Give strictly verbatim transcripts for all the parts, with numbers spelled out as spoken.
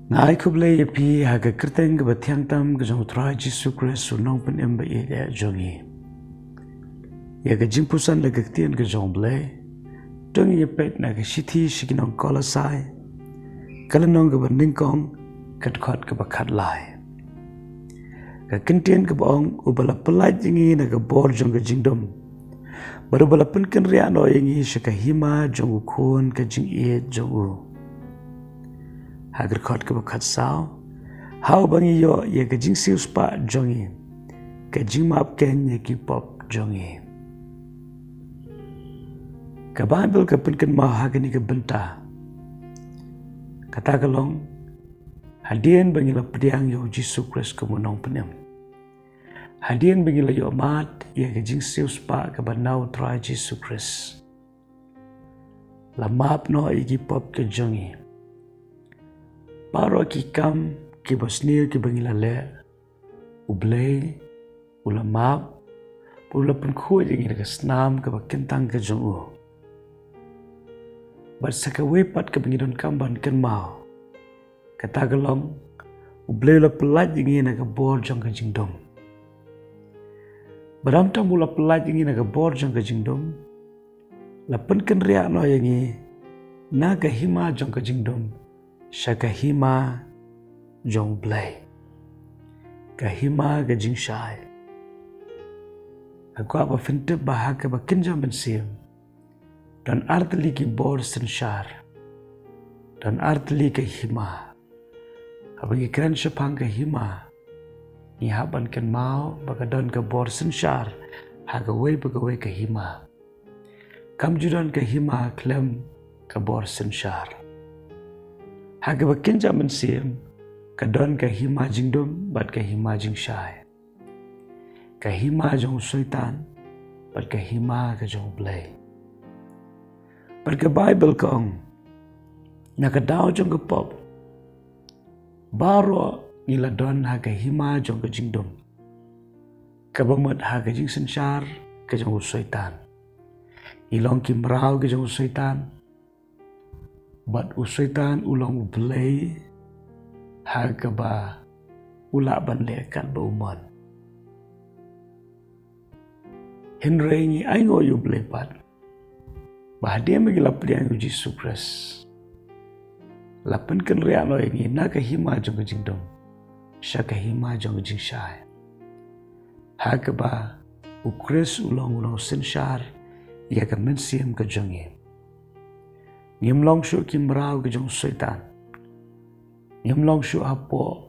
Nga ai khublei ïa phi ha ka kyrteng kaba thiang tam ka jong u Trai Jisu Khrist, u Nongpynim ba ïeit jong ngi. Ïa ka jingpuson la ka ktien ka jong u Blei, to ngin ïa peit na ka shithi sha ki nong Kolosai, ka lynnong kaba nyngkong, ka dkhot kaba khatlai. Ka kyntien kaba ong, uba la pyllait ïa ngi na ka bor jong ka jingdum, bad uba la pynkynriah noh ïa ngi sha ka hima jong u Khun ka jingïeit jong u. Ha ka dkhot kaba khatsaw, ha uba ngi ïoh ïa ka jingsiewspah jong ngi, ka jingmap keiñ ïa ki pop jong ngi. Ka Baibl ka pynkynmaw ha kane ka bynta, kata ka long, hadien ba ngi la pdiang ïa u Jisu Khrist kum u Nongpynim, hadien ba ngi la ïoh mad ïa ka jingsiewspah kaba na u Trai Jisu Khrist, la map noh ïa ki pop ka jong ngi. Baroh ki kam kiba sniew kiba ngi la leh, u Blei u la map, u la pynkhuid ïa ngi da ka snam kaba kyntang ka jong u. Bad sa kawei pat kaba ngi donkam ban kynmaw, kata ka long, u Blei u la pyllait ïa ngi na ka bor jong ka jingdum. Bad ym tang ba u la pyllait ïa ngi na ka bor jong ka jingdum, la pynkynriah noh ïa ngi na ka hima jong ka jingdum sha ka hima jong u Blei, ka hima ka jingshai. Nga kwah ba phin tip ba ha kaba kynja mynsiem, don artylli ki bor synshar, don artylli ka hima. Haba ngi kren shaphang ka hima, ngi hap ban kynmaw ba ka don ka bor synshar ha kawei pa kawei ka hima. Kam ju don ka hima khlem ka bor synshar. Ha kaba kynja mynsiem, ka don ka hima jingdum bad ka hima jingshai, ka hima jong u Soitan bad ka hima ka jong u Blei. Bad ka Baibl ka ong, na ka daw jong ka pop, baroh ngi la don ha ka hima jong ka jingdum, kaba mut ha ka jingsynshar ka jong u Soitan. Ngi long ki mraw ka jong u Soitan, bad u Soitan u long u blei ha kaba u lah ban leh katba u mon. Hynrei ngi ainguh ïa u Blei pat ba hadien ba ngi la pdiang ïa u Jisu Khrist, la pynkynriah noh ïa ngi na ka hima jong ka jingdum sha ka hima jong ka jingshai, ha kaba u Khrist u long u nongsynshar ïa ka mynsiem ka jong ngi. Ngim long shuh ki mraw ka jong u Soitan. Ngim long shuh hapoh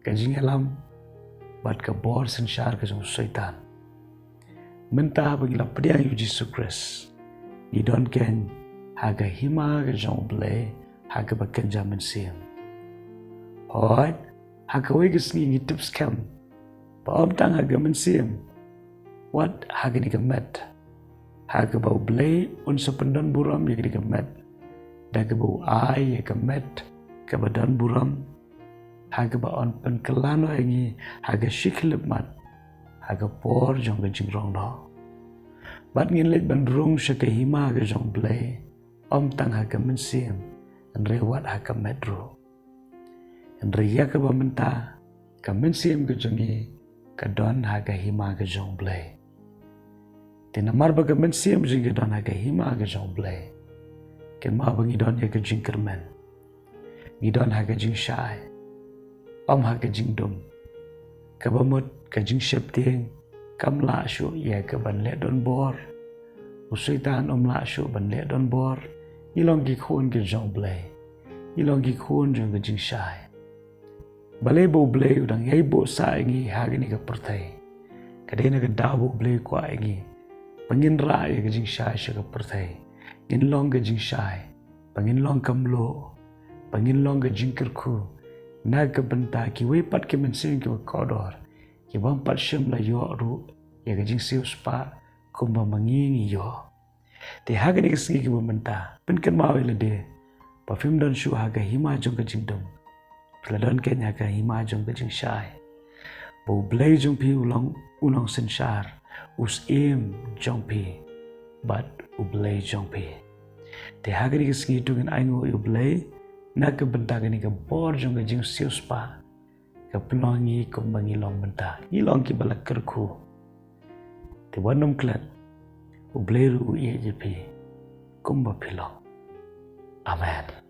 ka jingïalam bad ka bor synshar ka jong u Soitan. Mynta ba ngi la pdiang ïa u Jisu Khrist, ngi don keiñ ha ka hima ka jong u Blei ha kaba kynja mynsiem. Hooid, ha kawei ka sngi ngi tip skhem ba ym tang ha ka mynsiem, wat ha kane ka met, ha kaba u Blei un sa pyndon burom ïa kane ka met, da kaba u ai ïa ka met kaba don burom, ha kaba un pynkylla noh ïa ngi ha ka shi khyllipmat ha ka por jong ka jingrong noh. Bad ngin leit ban rung sha ka hima ka jong u Blei, ym tang ha ka mynsiem, hynrei wat ha ka met ruh. Hynrei ïa kaba mynta, ka mynsiem ka jong ngi ka don ha ka hima ka jong u Blei. Te namar ba ka mynsiem jong ngi ka don ha ka hima ka jong u Blei, kynmaw ba ngi don ïa ka jingkyrmen. Ngi don ha ka jingshai, ym ha ka jingdum. Kaba mut ka jingsheptieng kam lah shuh ïa ka ban leh donbor. U Soitan um lah shuh ban leh donbor. Ngi long ki khun ki jong u Blei. Ngi long ki khun jong ka jingshai. Balei ba u Blei u dang ïai buh sah ïa ngi ha kane ka pyrthei? Ka dei na ka daw ba u Blei u kwah ïa ngi ba ngin rah ïa ka jingshai sha ka pyrthei. Ngin long ka jingshai, ba ngin long ka mluh, ba ngin long ka jingkyrkhu na ka bynta kiwei pat ki mynsiem kiba kordor, ki bym pat shym la ïoh ruh ïa ka jingsiewspah kumba ma ngi ngi ïoh. Te ha kane ka sngi kaba mynta, pynkynmaw ïa lade ba phim don shuh ha ka hima jong ka jingdum. Phi la don keiñ ha ka hima jong ka jingshai. Ba u Blei jong phi u long u nongsynshar, u Syiem jong phi bad u Blei jong phi. Te ha kane ka sngi to ngin ainguh ïa u Blei Na ka bynta kane ka bor jong ka jingsiewspah ka pynlong ngi kumba ngi long mynta, ngi long kiba la kyrkhu. Te wat nym klet, U Blei ruh u ïeit ïa phi kumba phi long. Amen.